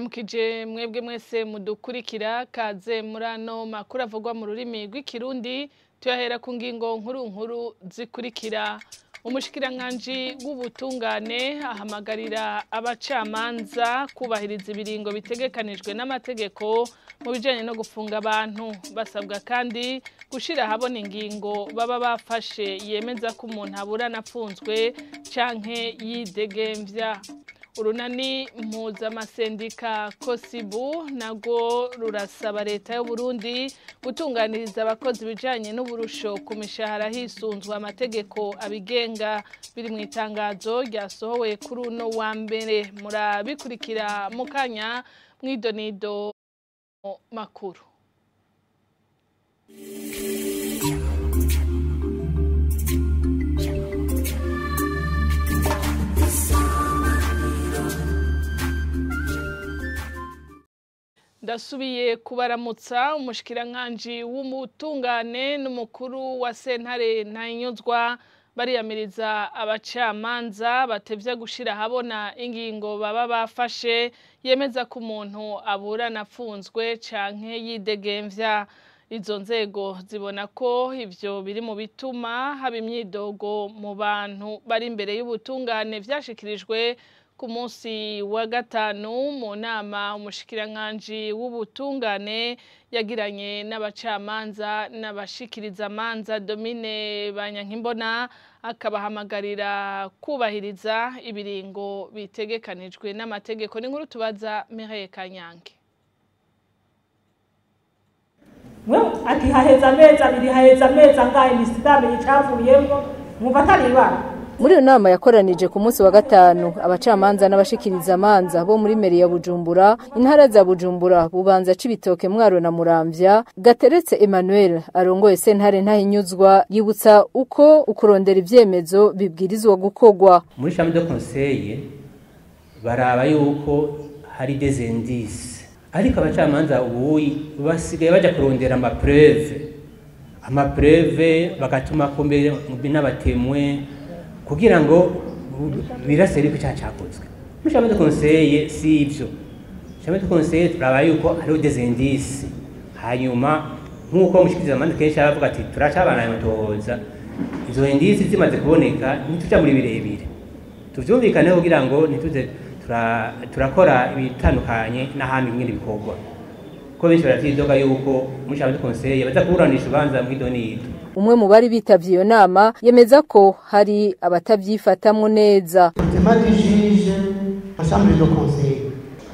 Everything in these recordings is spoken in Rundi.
Ndabaramukije mwebwe mwese mudukurikira kaze murano makuru avugwa mu rurimi rw'ikirundi tuyahera ku ngingo nkuru nkuru zikurikira. Umushikiranganji w'ubutungane ahamagarira abacamanza kubahiriza ibiringo bitegekanijwe n'amategeko mu bijanye no gufunga abantu, basabwa kandi gushira ahabona ingingo baba bafashe yemeza ko umuntu aburana apfunzwe canke yidegemvya. Urunani mpuzamasendika Kosibu nago rurasaba leta y'u Burundi gutunganiriza abakozi bijanye n'uburusho ku mishahara hisunzwe amategeko abigenga, biri mu itangazo ryasohowe kuri uno wa mbere. Murabikurikira mukanya mwidonido makuru. Ndasubiye kubaramutsa. Umushikiranganji w'umutungane n'umukuru wa sentare Ntahinyuzwa bariyamiriza abacamanza batevya gushira habona ingingo baba bafashe yemeza ko umuntu aburana apfunzwe canke yidegemvya. Izo nzego zibona ko ivyo biri mu bituma haba imyidogo mu bantu bari imbere y'ubutungane. Vyashikirijwe ku munsi wa gatanu mu nama umushikiranganji w'ubutungane yagiranye n'abacamanza n'abashikirizamanza Domine Banyankimbona, akabahamagarira kubahiriza ibiringo bitegekanijwe n'amategeko. N'inkuru tubaza Mireille Kanyange. Ati haheza amezi abiri, haheza amezi angahe, ntisidamenye icavuyemwo, mwumva atari ibara. Muri iyo nama yakoranije ku munsi wa gatanu abacamanza n'abashikirizamanza bo muri meri ya Bujumbura, intara za Bujumbura, Bubanza, Cibitoke, Mwaro na Muramvya, Gateretse Emmanuel arongoye sentare Ntahinyuzwa yibutsa uko ukurondera ivyemezo bibwirizwa gukorwa. Muri chambre de conseil baraba yuko hari des indices, ariko abacamanza ubu basigaye baja kurondera amapreuve bagatuma ko mbere n'abatemwe kugira ngo birasere ko cyacakozwe. Muri chambre de conseil si ivyo. Chambre de conseil turaba yuko hariho des indices, hanyuma nkuko mushikirizamanza kenshi aravuga ati turacabana amatohoza, izo indices zimaze kuboneka ntituja muri birebire, tuvyumvikane kugira ngo ntituze turakora ibitandukanye n'ahandi bimwe bikorwa. Ko benshi baravyidoga yuko muri chambre de conseil baza kuburanisha urubanza mw'idonito. Umwe mu bari bitavye iyo nama yemeza ko hari abatavyifatamwo neza. Juge chambre de conseil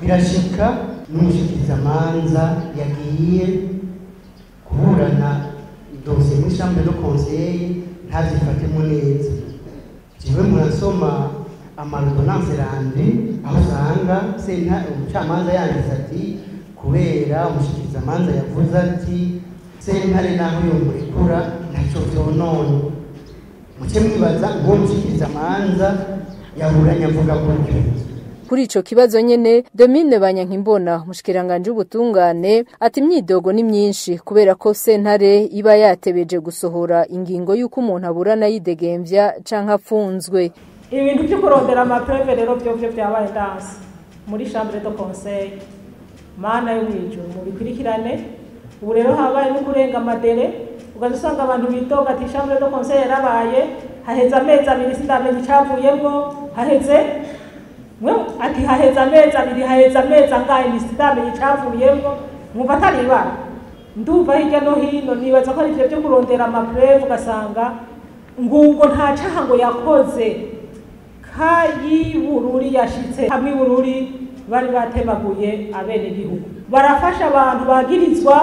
birashika n'umushikirizamanza yagiye kuburana idosiye muri chambre de conseil ntavyifatemo neza. Jewe murasoma amarordonnance randi aho usanga senta umucamanza yanditse ati kubera umushikirizamanza yavuze ati sentare naho yomurekura ntacyo vyonona. Muce mwibaza ngo umushikirizamanza yaburanye avuga gutyo. Kuri ico kibazo nyene Domine Banyankimbona umushikiranganje w'ubutungane ati imyidogo ni myinshi kubera ko sentare iba yatebeje gusohora ingingo y'uko umuntu aburana yidegemvya canke apfunzwe. Ibintu vyo kurondera amapreuve rero vyovyo vyabaye danse muri chambre de conseil, mana yo mwijuru mubikurikirane. Ubu rero habaye no kurenga amadere, ugaza usanga abantu bitoga ati chambre de conseil yarabaye haheze amezi abiri sindamenye icavuyemwo, haheze ati haheze amezi abiri, haheze amezi angahe, ntisidamenye icavuyemwo, mwumva atari ibara. Ndumva hirya no hino nibaza ko ari ivyo vyo kurondera amapreuve, ugasanga ngungo nta caha ngo yakoze kayibururi yashitse hamwe ibururi bari batemaguye abenegihugu, barafasha abantu bagirizwa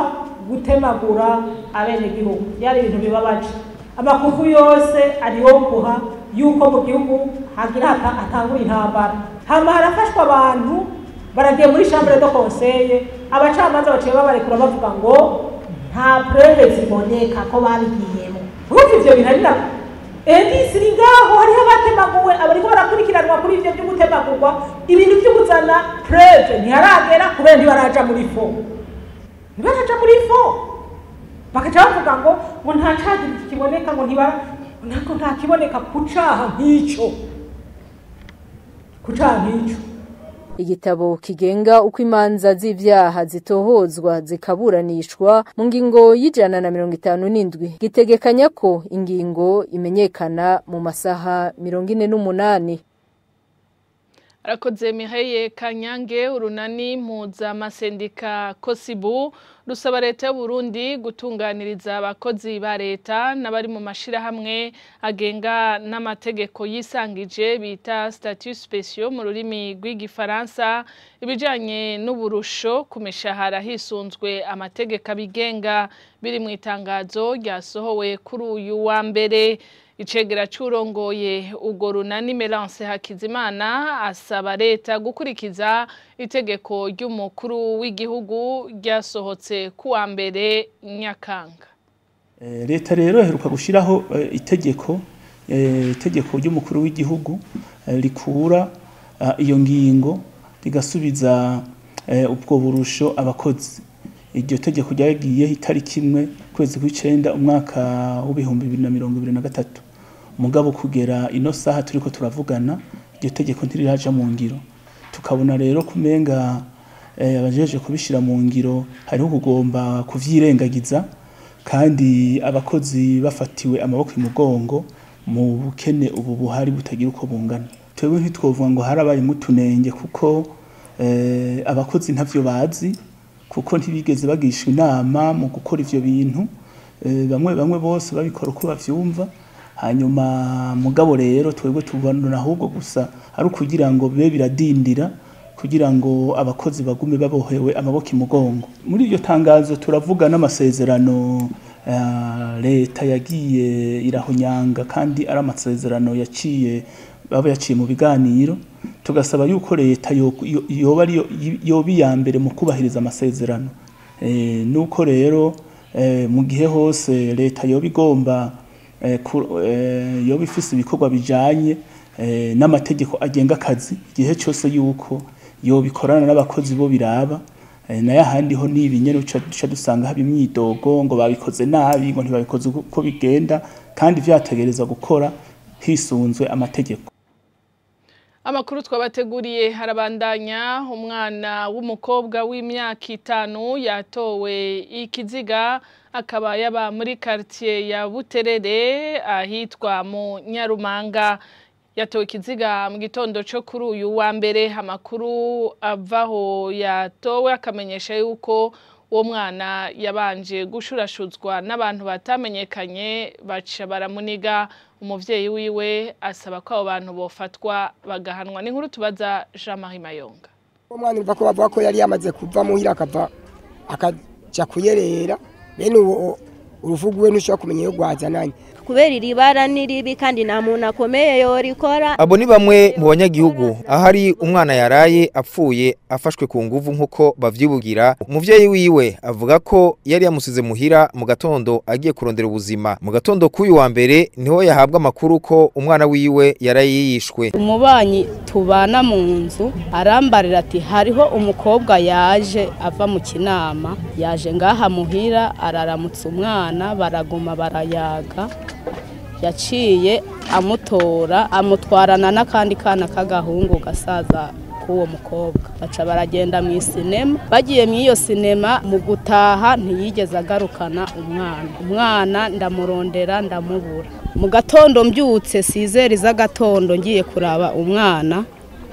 gutemagura abenegihugu. Yari ibintu bibabaje. Amakufu yose ariho kuha yuko mu gihugu hagira atangura intambara. Hama harafashwa abantu baragiye muri chambre de conseil, abacamanza baciye babarekura bavuga ngo nta preuve ziboneka ko babigiyemo. Urumva ivyo bintu ari nako indices iri ngaho, hariho abatemaguwe abariko barakurikiranwa kuri ivyo vyo gutemagurwa. Ibintu vyo kuzana preuve ntiharagera kubera ntibaraja muri fo, ntibaraja muri fo bakaca bavuga ngo nta cagiri kiboneka, ngo ntibara nako nta kiboneka kucaha nk'ico, kucaha nk'ico. Igitabo kigenga uko imanza z'ivyaha zitohozwa zikaburanishwa mu ngingo y'157 gitegekanya ko ingingo imenyekana mu masaha 48. Arakoze Mihaye Kanyange. Urunani mpuzamasendika Kosibu rusaba leta y'u Burundi gutunganiriza abakozi ba leta n'abari mu mashirahamwe agenga n'amategeko yisangije bita statut spéciaux mu rurimi rw'igifaransa ibijanye n'uburusho ku mishahara hisunzwe amategeko abigenga. Biri mu itangazo ryasohowe kuri uyu wa mbere. Icegera c'urongoye urwo runani Melance Hakizimana asaba leta gukurikiza itegeko ry'umukuru w'igihugu ryasohotse kuwa mbere Nyakanga. Leta rero iheruka gushiraho itegeko ry'umukuru w'igihugu rikura iyo ngingo rigasubiza ubwo burusho abakozi. Iryo tegeko ryagiye itariki 1 kwezi kw'icenda umwaka w'ibihumbi 2023. Mugabo kugera ino saha turiko turavugana iryo tegeko ntiriraja mu ngiro. Tukabona rero kumenga abajeje kubishira mu ngiro hariho kugomba kuvyirengagiza, kandi abakozi bafatiwe amaboko imugongo mu bukene ubu buhari butagira uko bungana. Twebwe ntitwovuga ngo harabaye mutunenge kuko abakozi ntavyo bazi, kuko ntibigeze bagishwa inama mu gukora ivyo bintu. Bamwe bose babikora uko bavyumva. Hanyuma mugabo rero twebwe tubona ahubwo gusa ari ukugira ngo bibe biradindira kugira ngo abakozi bagume babohewe amaboko imugongo. Muri iryo tangazo turavuga n'amasezerano leta yagiye irahonyanga, kandi ari amasezerano yaciye baba yaciye mu biganiro. Tugasaba yuko leta yoba yoba iya mbere mu kubahiriza amasezerano. Nuko rero mu gihe hose leta yoba igomba yoba ifise ibikorwa bijanye n'amategeko agenga akazi, igihe cyose yuko yobikorana n'abakozi bo biraba. Nayo ahandi ho ni ibinyene uca dusanga haba imyidogo ngo babikoze nabi, ngo ntibabikoze uko bigenda, kandi vyategerezwa gukora hisunzwe amategeko. Amakuru twabateguriye harabandanya. Umwana w'umukobwa w'imyaka 5 yatowe ikiziga akaba yaba muri quartier ya Buterere ahitwa mu Nyarumanga. Yatowe ikiziga mu gitondo cyo kuri uyu wa mbere. Amakuru avaho yatowe akamenyesha yuko uwo mwana yabanje gushurashuzwa n'abantu batamenyekanye baca baramuniga. Umuvyeyi wiwe asaba ko abo bantu bofatwa bagahanwa. N'inkuru tubaza Jean-Marie Mayonga. Umwana urumva ko bavuga ko yari yamaze kuva muhira akava akaja kuyerera, bene uwo uruvugu we ntushobora kumenya iyo rwazananye kubera iri bara ni ribi kandi nta muntu akomeye yorikora. Abo ni bamwe mu banyagihugu ahari umwana yaraye apfuye afashwe ku nguvu nkuko bavyibugira. Umuvyeyi wiwe avuga ko yari yamusize muhira mu gatondo agiye kurondera ubuzima. Mu gatondo k'uyu wa mbere niho yahabwa amakuru ko umwana wiwe yaraye yishwe. Umubanyi tubana mu nzu arambarira ati hariho umukobwa yaje ava mu kinama, yaje ngaha muhira araramutsa umwana, baraguma barayaga. Yaciye amutora amutwarana n'akandi kana k'agahungu gasaza k'uwo mukobwa, baca baragenda mu sinema. Bagiye mu iyo sinema, mu gutaha ntiyigeze agarukana umwana. Umwana ndamurondera ndamubura. Mu gatondo mbyutse sizeri z'agatondo ngiye kuraba umwana,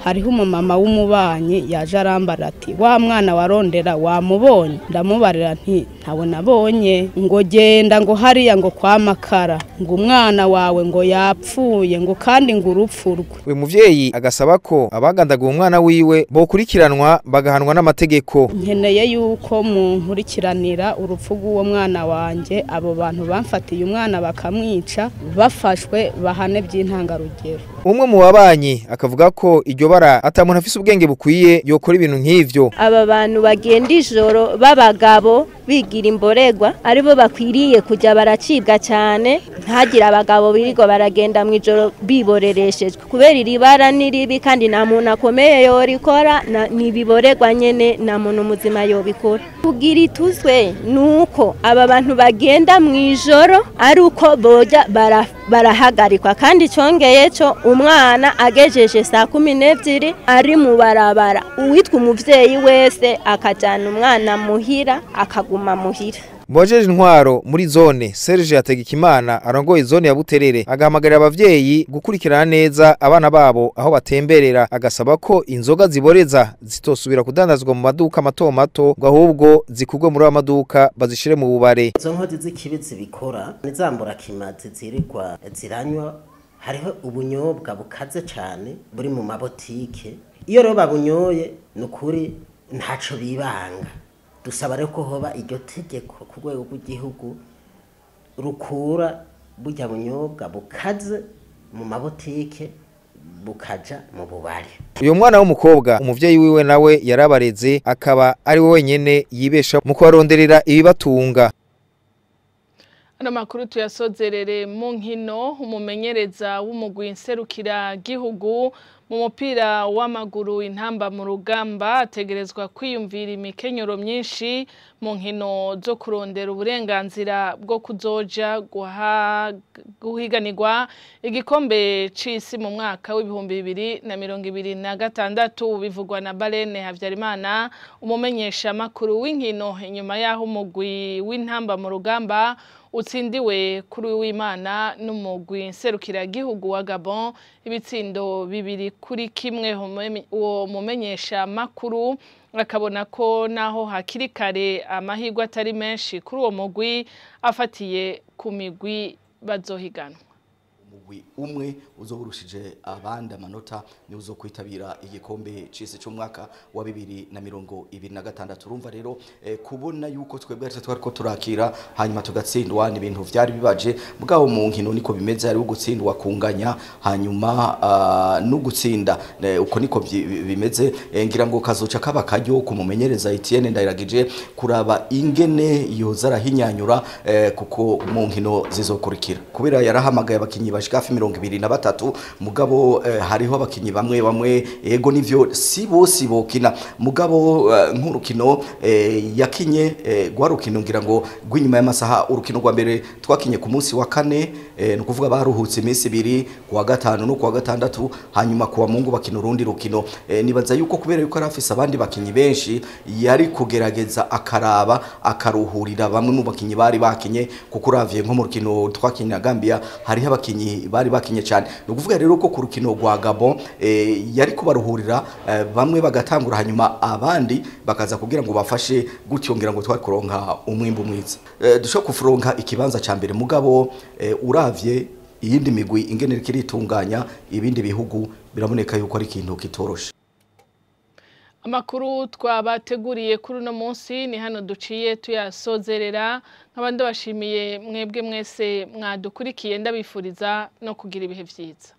hariho umumama w'umubanyi yaje arambara ati wa mwana warondera wamubonye? Ndamubarira nti ntawe nabonye. Ngo genda ngo hariya ngo kwa Makara ngo umwana wawe ngo yapfuye ngo kandi ngo urupfu rwe. Uyu muvyeyi agasaba ko abagandaguye umwana wiwe bokurikiranwa bagahanwa n'amategeko. Nkeneye yuko munkurikiranira urupfu rw'uwo mwana wanje, abo bantu bamfatiye umwana bakamwica bafashwe bahane by'intangarugero. Umwe mu babanyi akavuga ko iryo bara atamuntu afise ubwenge bukwiye yokora ibintu nk'ivyo. Aba bantu bagenda ijoro b'abagabo bigira imboregwa aribo bakwiriye kujya baracibwa cyane, ntagira abagabo birirwa baragenda mu ijoro biborereshejwe, kubera iri bara ni ribi kandi nta muntu akomeye yorikora, nibiboregwa nyene nta muntu muzima yobikora. Kugira ituzwe nuko aba bantu bagenda mu ijoro ari uko boja barahagarikwa, kandi congeye cyo umwana agejeje saa 12 ari mu barabara, uwitwa umuvyeyi wese akajana umwana muhira akaguma muhira. Mwajeje intwaro muri zone Serge Hategekimana arongoye zone ya Buterere agahamagarira abavyeyi gukurikirana neza abana babo aho batemberera, agasaba ko inzoga ziboreza zitosubira kudandazwa mu maduka mato mato ngo ahubwo zikugwe muri amaduka bazishire mu bubare. Izo nkozi z'ikibi zibikora nizambura kimazi zirikwa ziranywa, hariho ubunyobwa bukaze cyane buri mu mabotike, iyo rero babunyoye nukuri ntaco bibanga. Dusaba rero ko hoba iryo tegeko ku rwego rw'igihugu rukura burya bunyobwa bukaze mu mabotike bukaja mu bubare. Uyo mwana w'umukobwa umuvyeyi wiwe nawe yarabareze, akaba ari we wenyene yibesha mu kubaronderera ibibatunga. Ano makuru tuyasozerere mu nkino. Umumenyereza w'umugwi nserukira gihugu mu mupira w'amaguru Intamba mu rugamba ategerezwa kwiyumvira imikenyero myinshi mu nkino zo kurondera uburenganzira bwo kuzoja guhiganirwa igikombe c'isi mu mwaka w'ibihumbi 2026, bivugwa na Barene Havyarimana umumenyesha makuru w'inkino, inyuma yaho umugwi w'Intamba mu rugamba utsindiwe kuri w'Imana n'umugwi nserukira gihugu wa Gabon ibitsindo 2-1. Uwo mumenyesha makuru akabona ko naho hakiri kare amahirwe atari menshi kuri uwo mugwi afatiye ku migwi bazohiganwa. Umugwi umwe uzoburushije abandi amanota ni uzo kwitabira igikombe c'isi c'umwaka wa 2026. Urumva rero kubona yuko twebwe ari twariko turakira hanyuma tugatsindwa ni ibintu vyari bibaje, mugabo mu nkino niko bimeze, ari ugutsindwa kunganya hanyuma no gutsinda, uko niko bimeze. Ngira ngo kazoca kaba karyo kumumenyereza Etienne Ndayiragije kuraba ingene yoza arahinyanyura, kuko mu nkino zizokurikira kubera yarahamagaye abakinyi bashika hafi 23, mugabo hariho abakinyi bamwe bamwe ego nivyo si bose bokina, mugabo nk'urukino yakinye gwarukino ngira ngo rw'inyuma y'amasaha, urukino rwa mbere twakinye ku munsi wa kane, no kuvuga baruhutse iminsi ibiri kuwa gatanu no kuwa gatandatu, hanyuma kuwa Mungu bakina urundi rukino. Nibaza yuko kubera yuko arafise abandi bakinyi benshi yari kugerageza akaraba akaruhurira bamwe mu bakinyi bari bakinye, kuko uravye nko mu rukino twakinye na Gambia hariho abakinyi bari bakinye cyane. No kuvuga rero ko ku rukino rwa Gabon yari kubaruhurira bamwe bagatangura hanyuma abandi bakaza kugira ngo bafashe gutyo, ngira ngo twari kuronka umwimbu mwiza. Dushobora kufuronka ikibanza ca mbere, mugabo uravye iyindi migwi ingene kiritunganya ibindi bihugu biraboneka yuko ari ikintu kitoroshe. Amakuru twabateguriye kuri uno munsi ni hano duciye tuyasozerera, nk'abandi bashimiye mwebwe mwese mwadukurikiye, ndabifuriza no kugira ibihe vyiza.